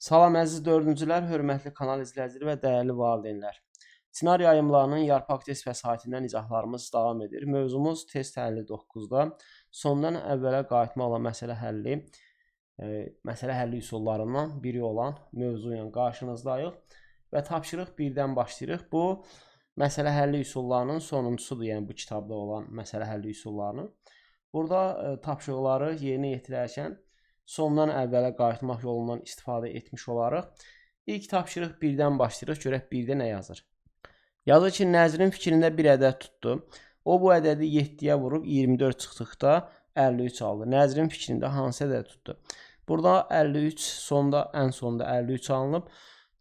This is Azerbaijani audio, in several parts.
Salam əziz dördüncülər, hörmətli kanal izləyiciləri və dəyərli valideynlər. Çinar Yayımlarının Yarpaq test vəsaitindən izahlarımız davam edir. Mövzumuz test həlli 9-da sondan əvvələ qayıtmaqla məsələ həlli, məsələ həlli üsullarından biri olan mövzu ilə qarşınızdayıq və tapşırıq 1-dən başlayırıq. Bu məsələ həlli üsullarının sonuncusudur, yəni bu kitabda olan məsələ həlli üsullarının. Burada tapşırıqları yerinə yetirərkən sondan əvvələ qayıtmaq yolundan istifadə etmiş olarıq. İlk tapşırıq 1-dən başlayırıq. Görək 1-də nə yazır. Yazır ki, Nəzrin fikrində bir ədəd tutdu. O bu ədədi 7-yə vurub 24 çıxdıqda 53 aldı. Nəzrin fikrində hansı ədəd tutdu? Burada 53 sonda, ən sonda 53 alınıb.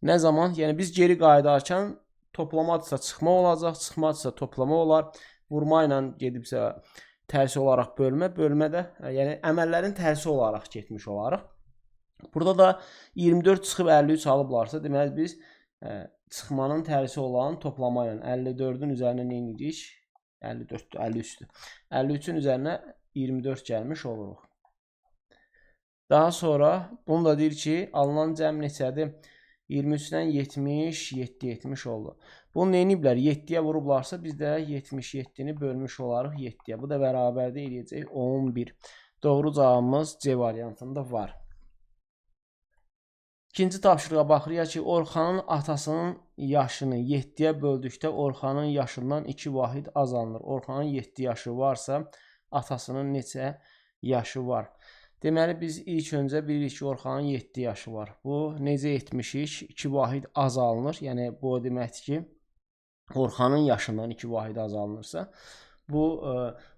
Nə zaman? Yəni biz geri qayıdarkən toplamadırsa çıxma olacaq, çıxmadırsa toplama olar. Vurma ilə gedibsə tərsi olaraq bölmə, bölmə də, yəni əməllərin tərsi olaraq getmiş olarıq. Burada da 24 çıxıb 53 alıblarsa, deməli biz çıxmanın tərsi olan toplama ilə 54-ün üzərinə nə edirik? 54-dür, 53-dür. 53-ün üzərinə 24 gəlmiş oluruq. Daha sonra bunu da deyir ki, alınan cəm neçədir? 23-dən 77 etmiş oldu. Bunu nə ediblər? 7-yə vurublarsa biz də 77-ni bölmüş olarıq 7-yə. Bu da bərabərdə eləyəcək 11. Doğru cavabımız C variantında var. İkinci tapşırığa baxırıq ki, Orxanın atasının yaşını 7-yə böldükdə Orxanın yaşından 2 vahid az alınır. Orxanın 7 yaşı varsa, atasının neçə yaşı var? Deməli, biz ilk öncə bilirik ki, Orxanın 7 yaşı var. Bu, necə etmişik? 2 vahid az alınır. Yəni, bu o deməkdir ki, Orxanın yaşından 2 vahid az alınırsa, bu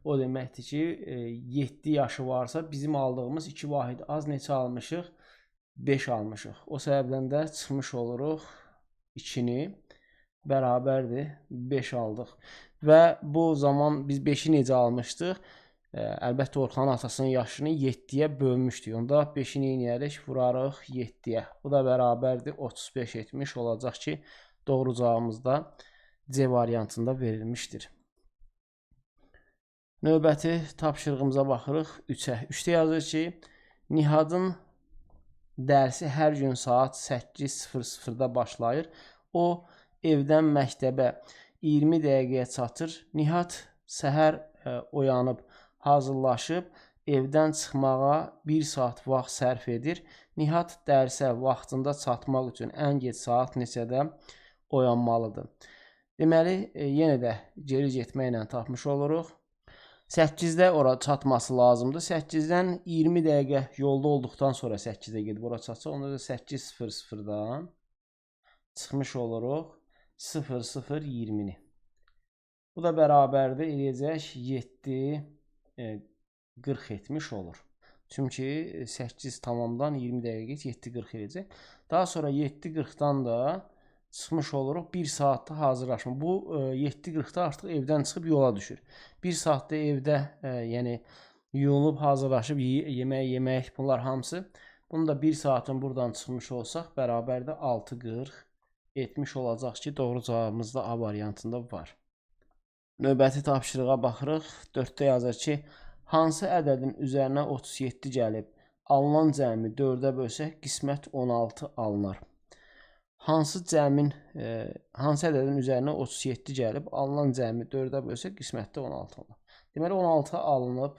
o deməkdir ki, 7 yaşı varsa, bizim aldığımız 2 vahid az neçə almışıq? 5 almışıq. O səbəbdən də çıxmış oluruq 2-ni bərabərdir 5 aldıq. Və bu zaman biz 5-i necə almışdıq? Əlbəttə, Orxanın atasının yaşını 7-yə bölmüşdük. Onda 5-i nə eləyərik? Vurarıq 7-yə. Bu da bərabərdir 35 etmiş olacaq ki, doğru cavabımız da C variantında verilmişdir. Növbəti tapşırığımıza baxırıq 3-ə. 3-də yazır ki, Nihadın dərsi hər gün saat 8:00-da başlayır. O, evdən məktəbə 20 dəqiqəyə çatır. Nihad səhər oyanıb, hazırlaşıb evdən çıxmağa 1 saat vaxt sərf edir. Nihad dərsə vaxtında çatmaq üçün ən gec saat neçədə oyanmalıdır? Deməli, yenə də geri getməklə tapmış oluruq. 8-də ora çatması lazımdır. 8-dən 20 dəqiqə yolda olduqdan sonra 8-də gedib ora çatsa, onda da 8:00-dan çıxmış oluruq 00:20-ni. Bu da bərabərdir eləyəcək 7:40 etmiş olur. Çünki 8 tamamdan 20 dəqiqə 7:40 eləyəcək. Daha sonra 7:40-dan da çıxmış oluruq 1 saatda hazırlaşma. Bu 7:40-da artıq evdən çıxıb yola düşür. 1 saatda evdə yəni yuyunub, hazırlaşıb yemək yemək bunlar hamısı. Bunu da 1 saatın buradan çıxmış olsaq bərabərdə 6:40 etmiş olacaq ki, doğru cavabımız da A variantında var. Növbəti tapşırığa baxırıq. 4-də yazır ki, hansı ədədin üzərinə 37 gəlib, alınan cəmi 4-ə bölsək, qismət 16 alınar. Hansı cəmin, hansı ədədin üzərinə 37 gəlib, alınan cəmi 4-ə bölsək, qismətdə 16 alınır. Deməli, 16 alınıb.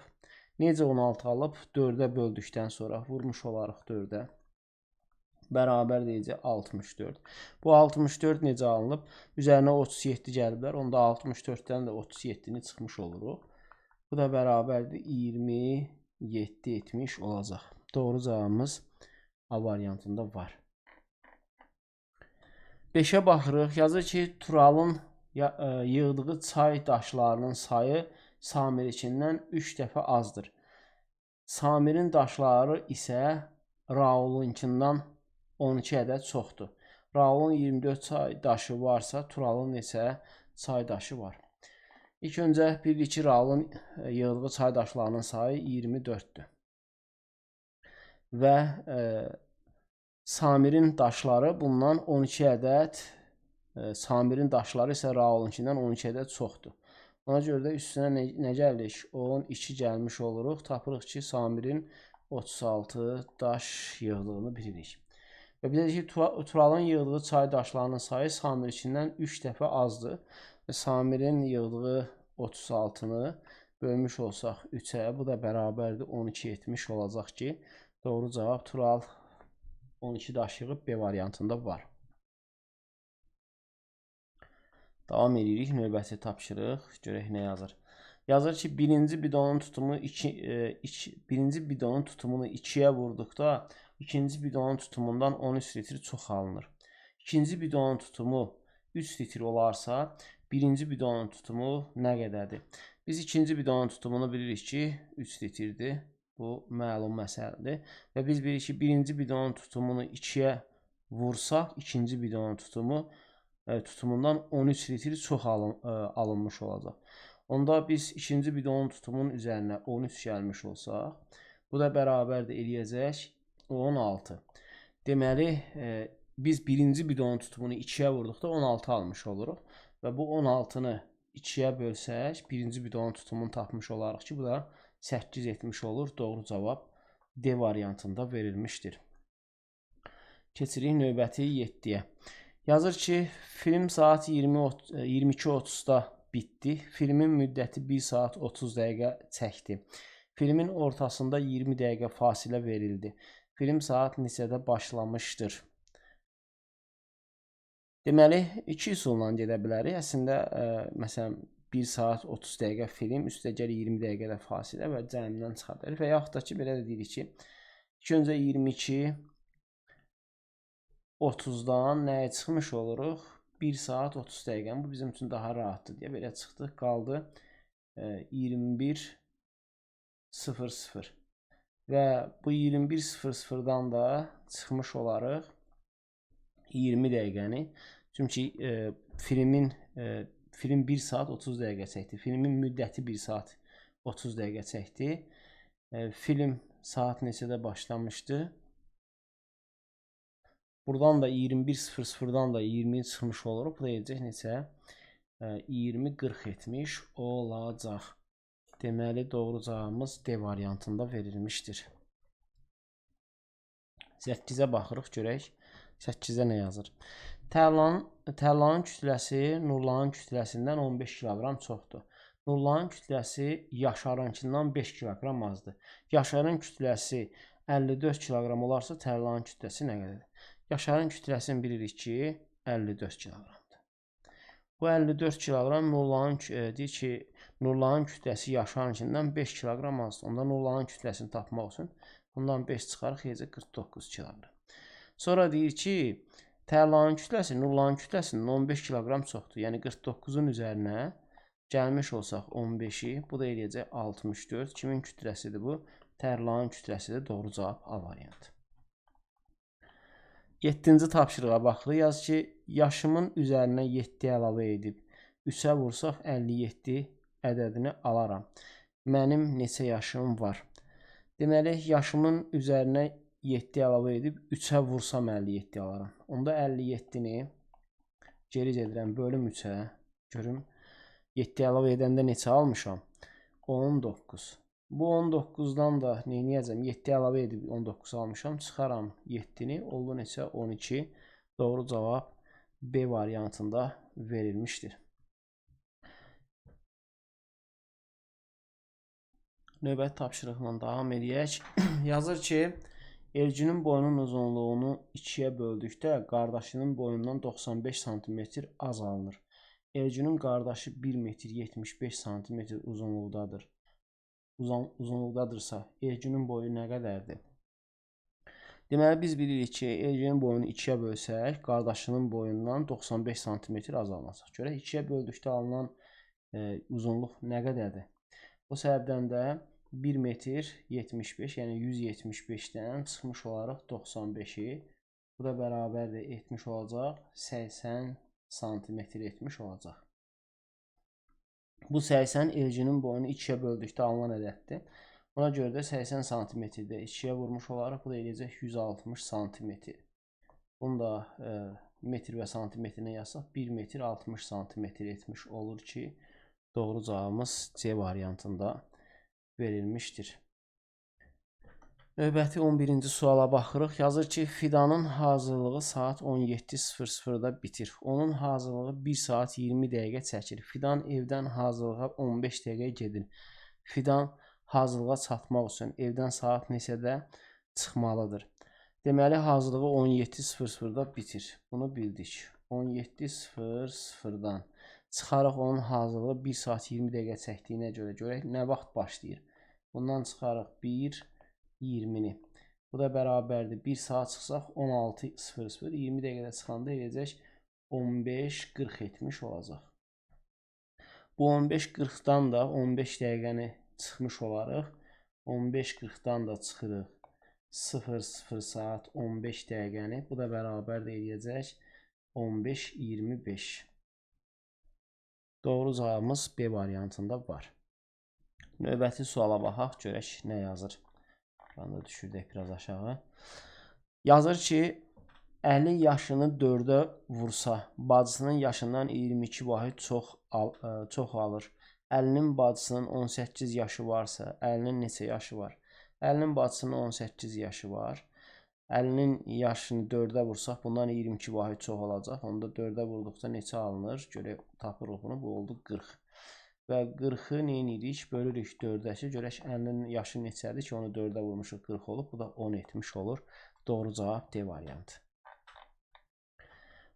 Necə 16 alıb? 4-ə böldükdən sonra vurmuş olarıq 4-ə. Bərabər deyəcək 64. Bu 64 necə alınıb? Üzərinə 37 gəliblər. Onda 64-dən də 37-ni çıxmış oluruq. Bu da bərabərdir 27 etmiş olacaq. Doğru cavabımız A variantında var. 5-ə baxırıq. Yazır ki, Turalın yığdığı çay daşlarının sayı Samirikindən 3 dəfə azdır. Samirin daşları isə Raulunkindən 12 ədəd çoxdur. Raulun 24 çay daşı varsa, Turalın neçə çay daşı var? İlk öncə bilirik ki, Raulun yığdığı çay daşlarının sayı 24-dür. Və Samirin daşları bundan 12 ədəd, Samirin daşları isə Raulunkindən 12 ədəd çoxdur. Ona görə də üstünə nə gəlirik? 12 gəlmiş oluruq. Tapırıq ki, Samirin 36 daş yığdığını bilirik. Və bizə deyir ki, Turalın yığdığı çay daşlarının sayı Samirikindən 3 dəfə azdır. Və Samirin yığdığı 36-nı bölmüş olsaq 3-ə, bu da bərabərdir 12 etmiş olacaq ki, doğru cavab Tural 12 daş yığıb B variantında var. Davam edirik. Növbəti tapşırıq. Görək nə yazır. Yazır ki, birinci bidonun tutumunu 2-yə vurduqda ikinci bidonun tutumundan 13 litr çox alınır. İkinci bidonun tutumu 3 litr olarsa, birinci bidonun tutumu nə qədərdir? Biz ikinci bidonun tutumunu bilirik ki, 3 litrdir. Bu məlum məsələdir. Və biz bilirik ki, birinci bidonun tutumunu 2-yə vursaq, ikinci bidonun tutumundan 13 litr çox alınmış olacaq. Onda biz ikinci bidonun tutumunun üzərinə 13 gəlmiş olsaq, bu da bərabərdir eləyəcək 16. Deməli, biz birinci bidonun tutumunu 2-yə vurduqda 16 almış oluruq. Və bu 16-nı 2-yə bölsək, birinci bidonun tutumunu tapmış olarıq ki, bu da 8 etmiş olur. Doğru cavab D variantında verilmişdir. Keçirik növbəti 7-yə. Yazır ki, film saat 22:30-da bitdi. Filmin müddəti 1 saat 30 dəqiqə çəkdi. Filmin ortasında 20 dəqiqə fasilə verildi. Film saat neçədə başlamışdır? Deməli, iki üsulla gedə bilərik. Əslində, məsələn, 1 saat 30 dəqiqə film, üstəgəl 20 dəqiqə də fasilə və cəmindən çıxa bilərik. Və yaxud da ki, belə də deyirik ki, ilk öncə 22:30-dan nəyə çıxmış oluruq? 1 saat 30 dəqiqə. Bu bizim üçün daha rahatdır deyə belə çıxdıq. Qaldı 21:00. Və bu 21:00-dan da çıxmış olarıq 20 dəqiqəni. Çünki film 1 saat 30 dəqiqə çəkdi. Filmin müddəti 1 saat 30 dəqiqə çəkdi. Film saat neçədə başlamışdı? Buradan da 21:00-dan da 20-yi çıxmış oluruq. Bu da edəcək neçə? 20:40 etmiş olacaq. Deməli, doğru cavabımız D variantında verilmişdir. 8-ə baxırıq, görək. 8-ə nə yazır? Tərlanın kütləsi Nurlanın kütləsindən 15 kiloqram çoxdur. Nurlanın kütləsi Yaşarınkından 5 kiloqram azdır. Yaşarın kütləsi 54 kiloqram olarsa, Tərlanın kütləsi nə qədərdir? Yaşarın kütləsini bilirik ki, 54 kiloqramdır. Bu 54 kiloqram Nurlanın, deyir ki, Nurlanın kütləsi Yaşarınkindən 5 kiloqram azdır. Onda Nurlanın kütləsini tapmaq üçün bundan 5 çıxarıq, eləcə 49 kiloqram. Sonra deyir ki, Tərlanın kütləsi Nurlanın kütləsindən 15 kiloqram çoxdur. Yəni 49-un üzərinə gəlmiş olsaq 15-i, bu da eləyəcək 64. Kimin kütləsidir bu? Tərlanın kütləsidir. Doğru cavab A variantı. 7-ci tapşırığa baxırıq. Yaz ki, yaşımın üzərinə 7 əlavə edib 3-ə vursaq 57 ədədini alaram. Mənim neçə yaşım var? Deməli, yaşımın üzərinə 7 əlavə edib 3-ə vursam 57 alaram. Onda 57-ni geri gedirəm, bölüm 3-ə. Görüm, 7 əlavə edəndə neçə almışam? 19. Bu 19-dan da nə edəcəm? 7 əlavə edib 19 almışam. Çıxaram 7-ni. Oldu neçə? 12. Doğru cavab B variantında verilmişdir. Növbəti tapşırıqla davam edək. Yazır ki, Elginin boyunun uzunluğunu 2-yə böldükdə qardaşının boyundan 95 sm az alınır. Elginin qardaşı 1 metr 75 sm uzunluqdadır. Uzunluqdadırsa, Elginin boyu nə qədərdir? Deməli, biz bilirik ki, Elginin boyunu 2-yə bölsək, qardaşının boyundan 95 sm az alınacaq. Görək, 2-yə böldükdə alınan uzunluq nə qədərdir? O səbəbdən də 1 metr 75, yəni 175-dən çıxmış olaraq 95-i, bu da bərabərdir etmiş olacaq, 80 sm etmiş olacaq. Bu 80 Elginin boyunu 2-yə böldükdə alınan ədəddir. Ona görə də 80 sm-də 2-yə vurmuş olaraq, bu da eləyəcək 160 sm. Bunu da metr və santimetrinə yazsaq, 1 metr 60 sm etmiş olur ki, doğru cavabımız C variantında verilmişdir. Növbəti 11-ci suala baxırıq. Yazır ki, Fidanın hazırlığı saat 17:00-da bitir. Onun hazırlığı 1 saat 20 dəqiqə çəkir. Fidan evdən hazırlığa 15 dəqiqə gedir. Fidan hazırlığa çatmaq üçün evdən saat neçədə çıxmalıdır? Deməli, hazırlığı 17:00-da bitir. Bunu bildik. 17:00-dan çıxarıq onun hazırlığı 1 saat 20 dəqiqə çəkdiyinə görə görək nə vaxt başlayır. Bundan çıxarıq 1:20-ni. Bu da bərabərdir. 1 saat çıxsaq 16:00, 20 dəqiqədə çıxanda eləyəcək 15:40 etmiş olacaq. Bu 15:40-dan da 15 dəqiqəni çıxmış olarıq. 15:40-dan da çıxırıq 00 saat 15 dəqiqəni. Bu da bərabərdir eləyəcək 15:25. Doğru cavabımız B variantında var. Növbəti suala baxaq, görək nə yazır. Buranı da düşürdük biraz aşağı. Yazır ki, Əli yaşını 4-ə vursa, bacısının yaşından 22 vahid çox alır. Əlinin bacısının 18 yaşı varsa, Əlinin neçə yaşı var? Əlinin bacısının 18 yaşı var. Əlinin yaşını 4-ə vursaq, bundan 22 vahid çox olacaq. Onda 4-ə vurduqda neçə alınır? Görək, tapırıq bunu. Bu oldu 40. Və 40-ı nə edirik? Bölürük 4-ə ki, görək Əlinin yaşı neçədir ki, onu 4-ə vurmuşuq, 40 olub. Bu da 10 etmiş olur. Doğru cavab D variantı.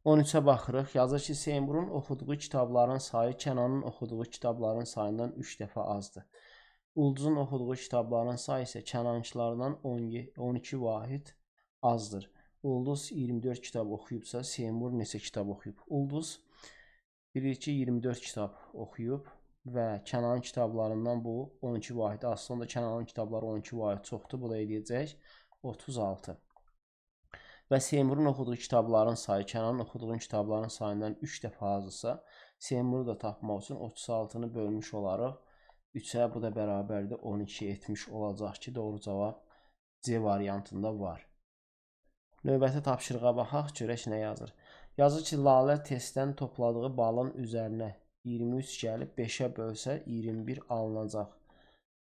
13-ə baxırıq. Yazır ki, Seymurun oxuduğu kitabların sayı Kənanın oxuduğu kitabların sayından 3 dəfə azdır. Ulduzun oxuduğu kitabların sayı isə Kənançılardan 12 vahid azdır. Ulduz 24 kitab oxuyubsa, Seymur neçə kitab oxuyub? Ulduz bilirik ki, 24 kitab oxuyub və Kənanın kitablarından bu 12 vahid azdır. Onda Kənanın kitabları 12 vahid çoxdur. Bu da eləyəcək 36. Və Seymurun oxuduğu kitabların sayı Kənanın oxuduğu kitabların sayından 3 dəfə azdırsa, Seymuru da tapmaq üçün 36-nı bölmüş olarıq 3-ə, bu da bərabərdir 12 etmiş olacaq ki, doğru cavab C variantında var. Növbəti tapşırığa baxaq, görək nə yazır. Yazır ki, Lalə testdən topladığı balın üzərinə 23 gəlib 5-ə bölsə 21 alınacaq.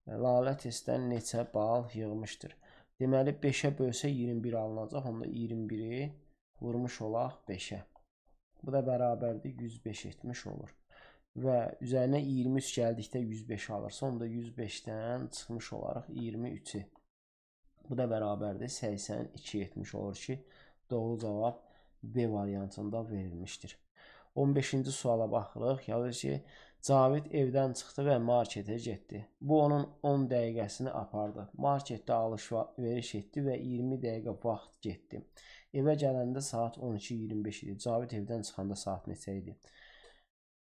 Lalə testdən neçə bal yığmışdır? Deməli, 5-ə bölsə 21 alınacaq. Onda 21-i vurmuş olaq 5-ə. Bu da bərabərdir 105 etmiş olur. Və üzərinə 23 gəldikdə 105 alırsa, onda 105-dən çıxmış olaraq 23-ü. Bu da bərabərdir 82 etmiş olur ki, doğru cavab B variantında verilmişdir. 15-ci suala baxırıq. Yazır ki, Cavid evdən çıxdı və marketə getdi. Bu onun 10 dəqiqəsini apardı. Marketdə alış-veriş etdi və 20 dəqiqə vaxt getdi. Evə gələndə saat 12:25 idi. Cavid evdən çıxanda saat neçə idi?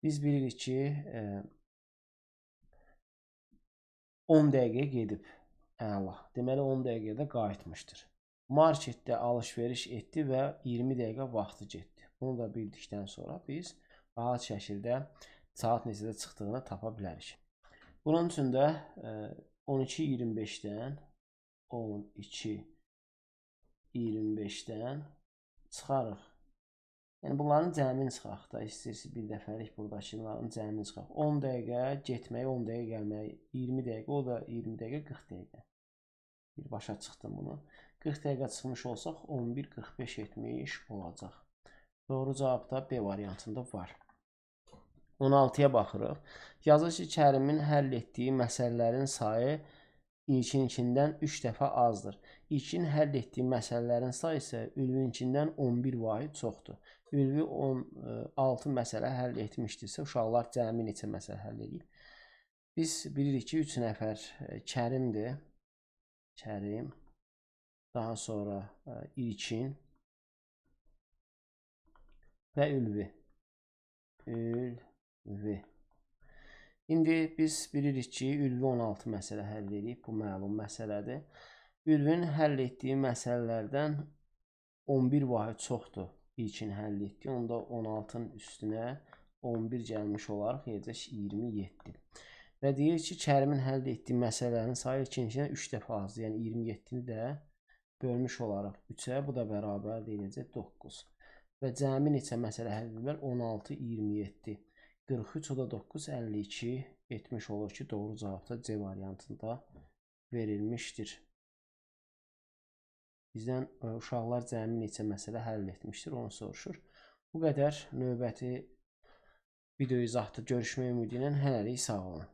Biz bilirik ki, 10 dəqiqə gedib. Əla. Deməli 10 dəqiqədə qayıtmışdır. Marketdə alış-veriş etdi və 20 dəqiqə vaxtı getdi. Bunu da bildikdən sonra biz rahat şəkildə saat neçədə çıxdığını tapa bilərik. Bunun üçün də 12:25-dən 12:25-dən çıxarıq. Yəni bunların cəmini çıxaraq da, istəyirsiniz bir dəfəlik buradakıların cəmini çıxaraq. 10 dəqiqə getməyi, 10 dəqiqə gəlməyi, 20 dəqiqə, o da 20 dəqiqə, 40 dəqiqə. Bir başa çıxdım bunu. 40 dəqiqə çıxmış olsaq 11:45 etmiş olacaq. Doğru cavab da B variantında var. 16-ya baxırıq. Yazır ki, Kərimin həll etdiyi məsələlərin sayı İlkinkindən 3 dəfə azdır. İlkin həll etdiyi məsələlərin sayı isə Ülvinkindən 11 vahid çoxdur. Ülvi 16 məsələ həll etmişdirsə, uşaqlar cəmi neçə məsələ həll edib? Biz bilirik ki, 3 nəfər Kərimdir. Kərim, daha sonra İlkin və Ülvi. Ülvi. İndi biz bilirik ki, Ülvi 16 məsələ həll edib. Bu məlum məsələdir. Ülvinin həll etdiyi məsələlərdən 11 vahid çoxdur İlkin həll etdiyi. Onda 16-nın üstünə 11 gəlmiş olaraq eləyəcək 27. Və deyir ki, Kərimin həll etdiyi məsələlərin sayı İlkinkindən 3 dəfə azdır. Yəni 27-ni də bölmüş olaraq 3-ə, bu da bərabərdir eləyəcək 9. Və cəmi neçə məsələ həll ediblər? 16, 27, 43, o da 9, 52 etmiş olur ki, doğru cavab da C variantında verilmişdir. Bizdən uşaqlar cəmi neçə məsələ həll etmişdir, onu soruşur. Bu qədər. Növbəti video izahda görüşmək ümidi ilə hələlik sağ olun.